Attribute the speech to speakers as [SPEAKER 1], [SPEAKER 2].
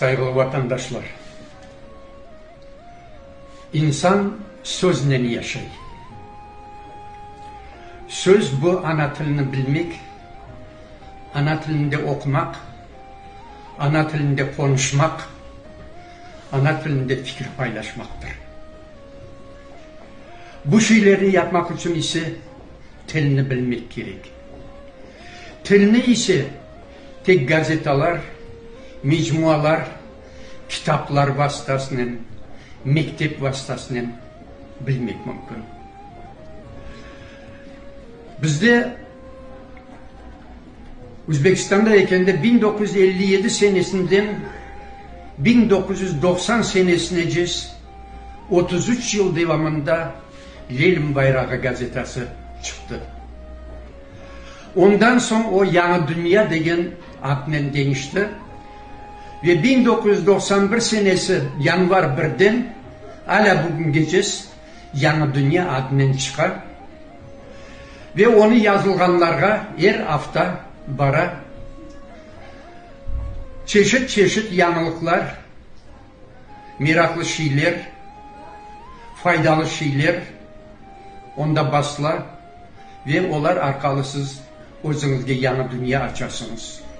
[SPEAKER 1] Sayğılı vatandaşlar! İnsan söznen yaşay. Söz, bu ana tilini bilmek, ana tilinde oqumaq, ana tilinde qonuşmaq, ana tilinde fikir paylaşmaqtır. Bu şeylerni yapmaq içün ise tilni bilmek kerek. Tilni ise tek gazetalar, mecmualar, kitaplar vastasınen, mektep vastasınen bilmek mümkün. Bizde Özbekistanda ekende 1957 senesinden 1990 senesinece 33 yıl devamında Lenin bayrağı gazetası çıqtı. Ondan soñ o Yañı dünya degen adnen deñişti ve 1991 senesi yanvar birden alâ bugüngece Yañı dünya adınen çıqa ve onı yazılğanlarğa er afta bara çeşit-çeşit yañılıqlar, meraqlı şeyler, faydalı şeyler onda basıla ve olar arqalı siz özüñizge yañı dünya açasıñız.